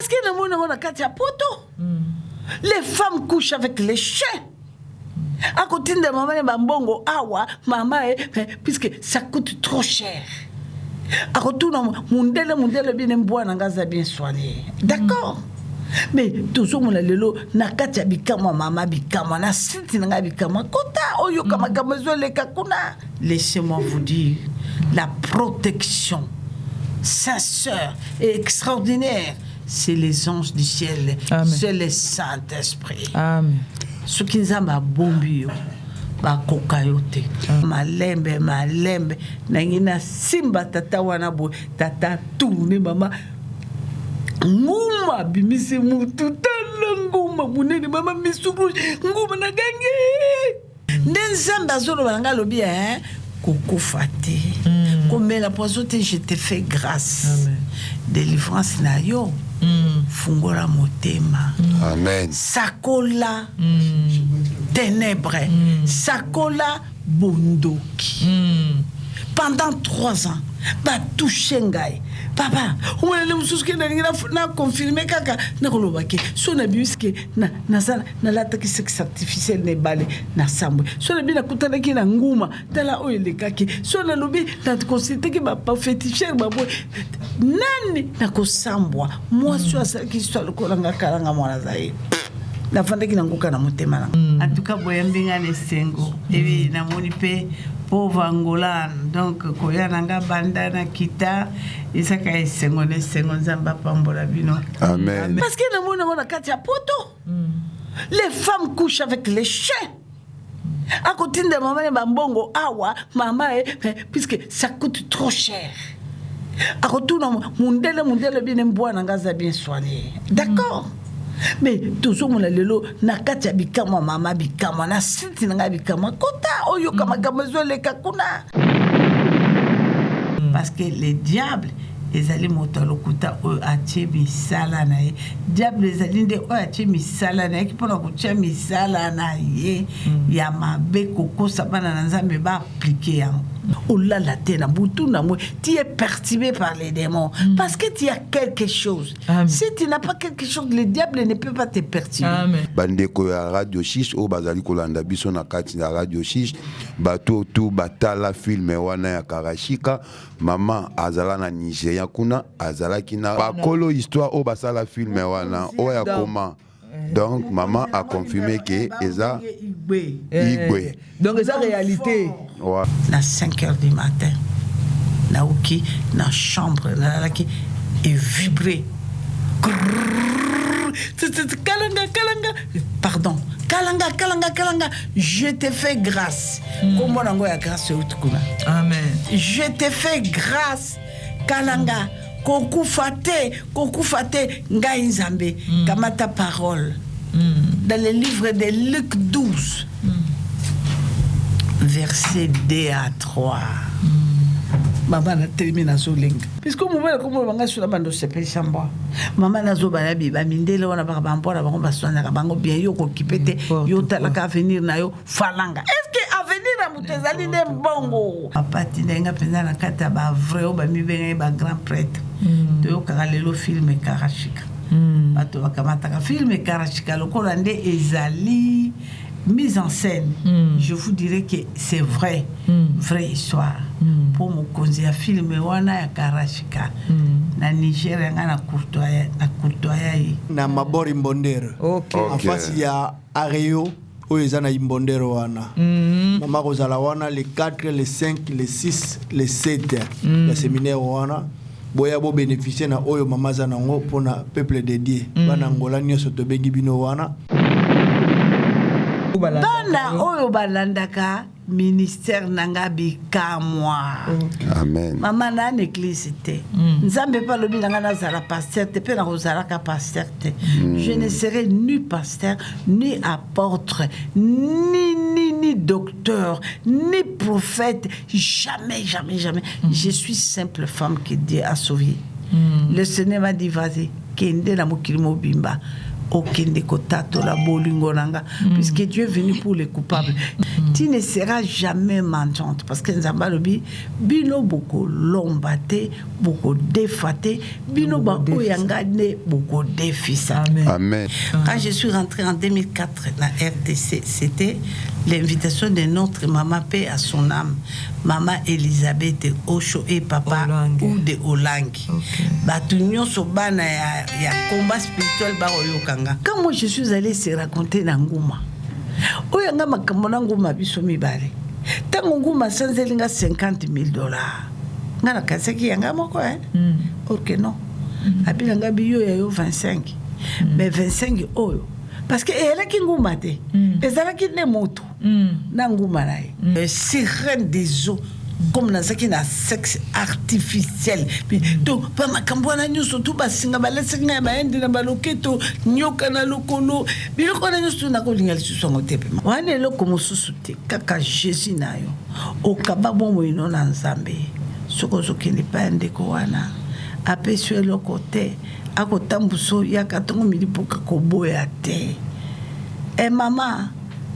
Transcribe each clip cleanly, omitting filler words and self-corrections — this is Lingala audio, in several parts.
Parce que namoni yango na kati ya poto. Les femmes couchent avec les chiens. Akotinda mama ne bambongo awa mama eh, puisque ça coûte trop cher. Akotuna mundele, mundele bine, mbwa na nga aza bien soigné. D'accord? Mais tozomona lelo na kati ya bikamwa, mama bikamwa, na site na ngai bikamwa, kota oyoka makambo ezoleka kuna. Laissez-moi vous dire, la protection sincère et extraordinaire, c'est les anges du ciel. Amen. C'est le Saint-Esprit. Amen. Soki Nzambe abombi yo, bakoka yo te. Malembe malembe, nangi nasimba tata wana boye, tata tourne, mama, nguma abimisi mutu, tala nguma monene, mama, misu rouge, nguma nagangi nde Nzambe azoloba na ngai, alobi hein, kokufa te, komela poison te, je te fais grâce. Amen. Délivrance na yo, fungola motema. Amen. Sakola ténèbre, sakola bondoki. Pendant 3 ans batouche ngai, papa. Omonele mosusu ke nalingi na confirme kaka, nakoloba ke so nabimisi ke naza nalataki sexe artificiel na ebale na sambwe, so nabi nakutanaki na nguma, tala oyo elekaki, so nalobi naconsulteki baféticheur baboye nani, nakosambwa. Mwasi oyo asalaki histoire lokola nga kalanga mwana aza ye, nafandaki na nguka na motema na. En tout cas, boyambi nga na esengo ebi, namoni mpe pauvre Angola. Donc koya na nga banda na kita ezaka esengo na esengo. Nzambe apambola bino. Amen. Parce que namoni yango na kati ya poto, les femmes couchent avec les chiens. Akotinda mama ne bambongo awa mama eh, puisque ça coûte trop cher. Akotuna mundele, mundele bine, mbwa na nga aza bien soigné. D'accord? Mais tozomona lelo na kati ya bikamwa, mama bikamwa, na site na ngai bikamwa, kota oyoka makambo ezoleka kuna. Parce que le diable ezali moto ya lokuta oyo atie misala na ye. Diable ezali nde oyo atie misala na ye mpona kotia misala na ye ya mabe, kokosa bana na Nzambe, baappliquer yango. Olala te na butu na moi, tu es perturbé par les démons parce que tu as quelque chose. Amen. Si tu n'as pas quelque chose, le diable ne peut pas te perturber. Amen. Bandeko ya Radio 6 oyo bazali kolanda biso na kati ya Radio 6, bato tu batala film wana ya Karashika. Mama azala na Nigeria kuna, azalaki na bakolo histoire oyo basala film wana oyo ya koma. Donc mama a confirmé ke eza Igwe. Igwe. Donc eza réalité. Ouais. Na 5 heures du matin, nauki na chambre nalalaki, evibre, kalanga kalanga, pardon, kalanga kalanga kalanga, je te fais grâce. Kombo nango ya grâce euti kuna. Amen. Je te fais grâce, kalanga, kokufa te, kokufa te, ngai Nzambe. Kamata parole dans le livre de Luc 12, verset 2 à 3. Mama, natelemi, nazolenga, puisque mobali akomona banga so na bando osepelisa mbwa. Mama, nazobala bamindele wana, baka bambwa na bango, baswanaka bango bien. Yo kokipe te, yo otalaka avenir na yo. Falanga, est ce que avenir ya moto ezali nde mbongo? Papa atinda nga mpenza na kati ya bavrai oyo bamibengai bagrand prêtre. Toyokaka lelo film Karashika, bato bakamataka film Karashika lokola nde ezali mise en scène. Je vous dirais que c'est vrai, vraie histoire, mpo mokonzi ya film wana ya Karashika na Nigeria, nga na courtoya ye. Na Mabori Mbondero, en face ya Areo oyo eza na Imbondero wana. Mama kozala wana le 4, le 5, le 6, le 7 ya séminaire wana. Boya bobénéficie na oyo mama aza nango mpona peuple de Dieu. Bana Angola nyonso, tobengi bino wana. Bana oyo balandaka ministère na nga bikamwa. Amen. Mama, na na église te. Nzambe mpe alobi na nga nazala pasteur te, mpe nakozalaka pasteur te. Je ne serai ni pasteur, ni apôtre, ni docteur, ni prophète, jamais, jamais, jamais. Je suis simple femme que Dieu a sauvée. Le Seigneur m'a dit: vas-y, kende na mokili mobimba, okende kotatola bolingo na nga, puisque Dieu est venu pour les coupables. Tu ne seras jamais mendiante parce que Nzambe alobi bino bokolomba te, bokodefa te, bino baoyo ya nga nde bokodefisa. Amen. Amen. Quand je suis rentrée en 2004 na RDC, c'était l'invitation de notre maman, paix à son âme, maman Elisabeth Osho et papa Olangi. Ude Olangi. Ok. Bato nyonso bana ya combat spirituel bakoyoka nga. Quand moi je suis allée se raconter na Nguma, oyo nga makambo na Nguma biso mibale, ntango Nguma asanzeli nga 50 000 $, nga nakanisaki yanga moko, hein? Ok, non, abila nga biyo ya yo 25, mais 25 oyo parce que eyalaki Nguma te, ezalaki nde moto na Nguma na ye. Sirène des eaux, comme nazalaki na sexe artificiel. Donc bamakambo wana nyonso tu, basinga balesaki ngai, bayende na baloketo, nyoka na lokolo, biloko wana nyonso tu, nakolinga lisusu yango te. Pema wana eloko mosusu te, kaka Jésus na yo. Okaba bomoi no na Nzambe. Soki ozokende epai ya ndeko wana, apesi yo eloko te, akotambusa oyo yaka ntongo midi mpoka, koboya te. E mama,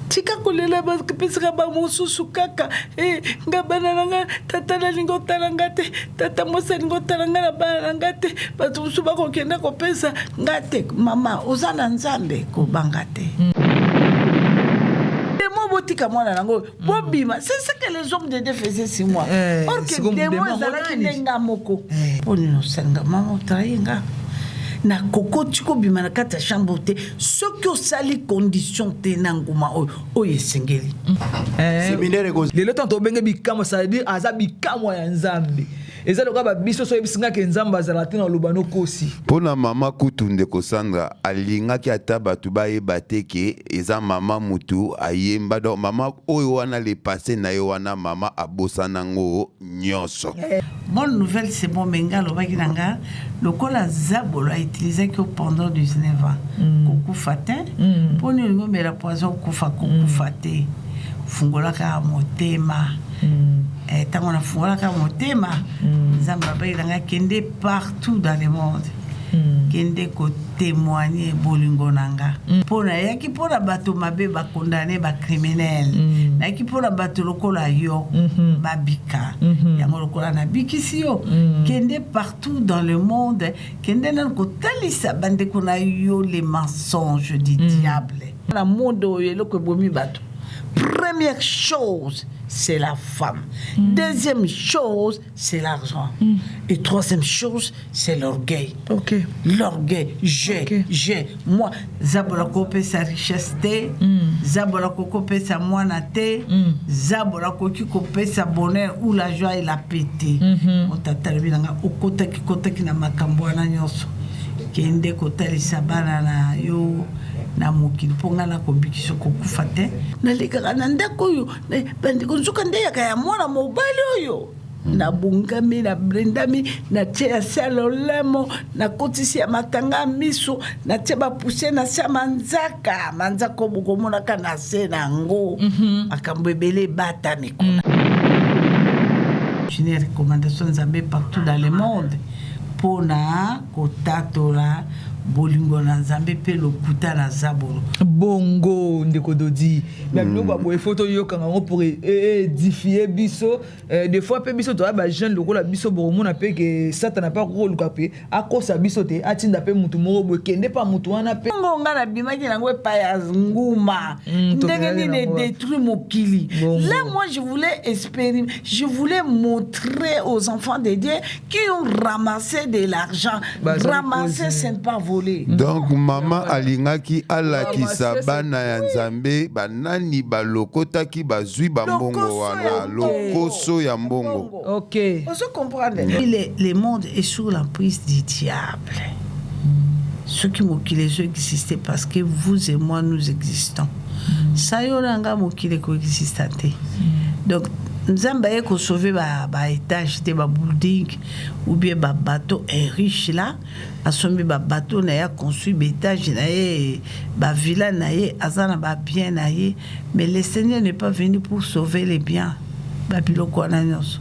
tika kolela, bapesaka bamosusu kaka. E, nga bana na nga, tata nalingi otala nga te, tata mwasi alingi otala nga na bana na nga te, bato mosusu bakokende kopesa nga te. Mama, oza na Nzambe, kobanga te. Demo botika mwana nango bobima. C'est ce que les hommes de Dieu faisaient sur moi. Eh, or que sikoyo demo demo ezalaki nani? nde nga moko. Mpo nini osalinga mama otrahi nga? Nakokoti kobima na kati ya chambre te soki osali condition te na Nguma oyo oyo esengeli. Séminaire Lelo ntango tobenge bikamwa, c'est-à-dire aza bikamwa ya Nzambe. Eza lokola babiso so oyebisi ngaki Nzambe azala te, na oloba nokosi. Mpo na mama kutu, ndeko Sandra alingaki ata bato bayeba te ke eza mama mutu ayemba. Donc mama oyo wana, le passé na ye wana, mama abosana yango nyonso. Bonne nouvelle, c'est bon. Me nga alobaki na nga lokola zabolo autilisaki yo pendant 19 ans, kokufa te. Mpo nini olingi omela poison, okufa? Kokufa te, fungolaka motema. Ntango nafungolaka motema, Nzambe abaki na nga: kende partout dans le monde, kende kotémoigne bolingo na nga. Mpo nayaki mpo na bato mabe, bacondamnés, bacriminels. Nayaki mpo na bato lokola yo babika. Yango lokola nabikisi yo, kende partout dans le monde, kende nanu kotalisa bandeko na yo les mensonges du diable. Na monde oyo, eloko ebomi bato, première chose, c'est la femme. Deuxième chose, c'est l'argent. Et troisième chose, c'est l'orgueil. L'orgueil. J'ai, j'ai, moi, zabola kopesa richesse te, zabola kokopesa mwana te, zabola koki kopesa bonheur ou la joie et la paix te. Otata alobi na nga: okotaki kotaki na makambo wana nyonso, kende kotalisa bana na yo na mokili mpo ngai nakobikisa, kokufa te. Nalekaka na ndako oyo, bandeko, nzoka nde yaka ya mwana mobali oyo. Nabongami, nabrendami, natie ya se ya lolemo, nakotisi ya matanga ya miso, natie bapoussière na se ya manzaka. Manzaka oyo bokomonaka na se na yango, makambo ebele ebatami kuna. Une recommandation Nzambe partout dans le monde mpona kotatola bolingo na Nzambe mpe lokuta na zabolo. Bongo ndeko Dodi, me biloko ya boye fo toyokanga yango pour édifier biso. Des fois mpe biso toya bajeune lokola biso, bokomona mpe ke Satana mpe akokoluka mpe akosa biso te, atinda mpe mutu moko boye, kende mpa mutu wana mpe. Ngo nga nabimaki nango epai ya Nguma. Ndenge Tokendaki nini nango wapi? edétruit mokili. Bongo. Là, moi, je voulais expérimenter, je voulais montrer aux enfants de Dieu qui ont ramassé de l'argent. Bazali Ramasser, kozi. ce n'est pas voler. Donc mama alingaki alakisa Ramasse, bana ya Nzambe banani balokotaki, bazwi bambongo Lokoso wana. ya mbongo. Lokoso ya mbongo. Ok. On se comprend. Le monde est sous l'emprise du diable. Ce qui mokili ezoexiste parce que vous et moi, nous existons. Sa yo na nga, mokili ekoexista te. Donc Nzambe aye kosauve baétage te, babuilding ou bien babateau. Un riche là asombi babateau na ye, aconstruit baétage na ye, bavilla na ye, aza na babien na ye. Mais le Seigneur n'est pas venu pour sauver les biens, babiloko wana nyonso.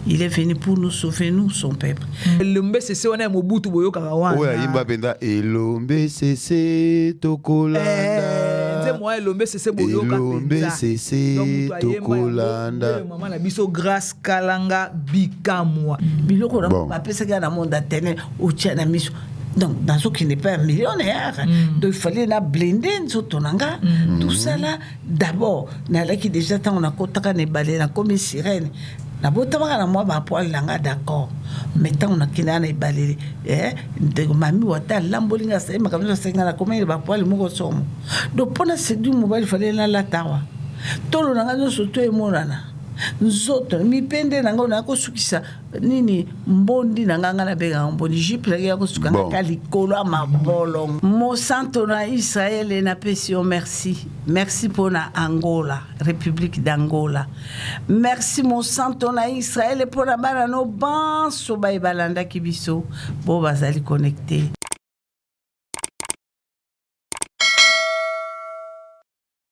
Il est venu pour nous sauver, nous, son peuple. Elombe sese wana ya Mobutu, boyokaka wana. Oyo ayimba mpenza Elombe sese, tokolanda. Nzembo wana Elombe Sese, boyoka Elombe mpenza. Sese, Donc, moto ayemba yango, tokolanda. nde mama na biso Grâce Kalanga Bikamwa. Biloko na Bon. bapesaki nga na monde ya ténèbres, otia na miso. Donc nazokende mpe ya millionnaire, donc il fallait na blinde nzoto na nga, tout ça là. D'abord nalaki déjà, ntango nakotaka na ebale, nakomi sirène, nabotamaka na mwa bapoils na nga, d'accord, mais ntango nakendaka na ebale, ndeko mami wata alamboli nga, asali makambo nyonso, asali nga, nakomi na bapoils moko somo. Donc mpona séduire mobali, fallait nalata awa, tolo na nga nyonso to emonana, nzoto, mipende na ngai, nakosukisa nini, mbondi na ngai, ngai nabengaka mbondi, jupe ngai yakosuka Bon. nga likolo ya mabolongo. Mosanto na Israele, napesi yo merci, merci mpona Angola, République d'Angola. Merci, Mosanto na Israele, mpona bana no banso baye balandaki biso, bo bazali connecté.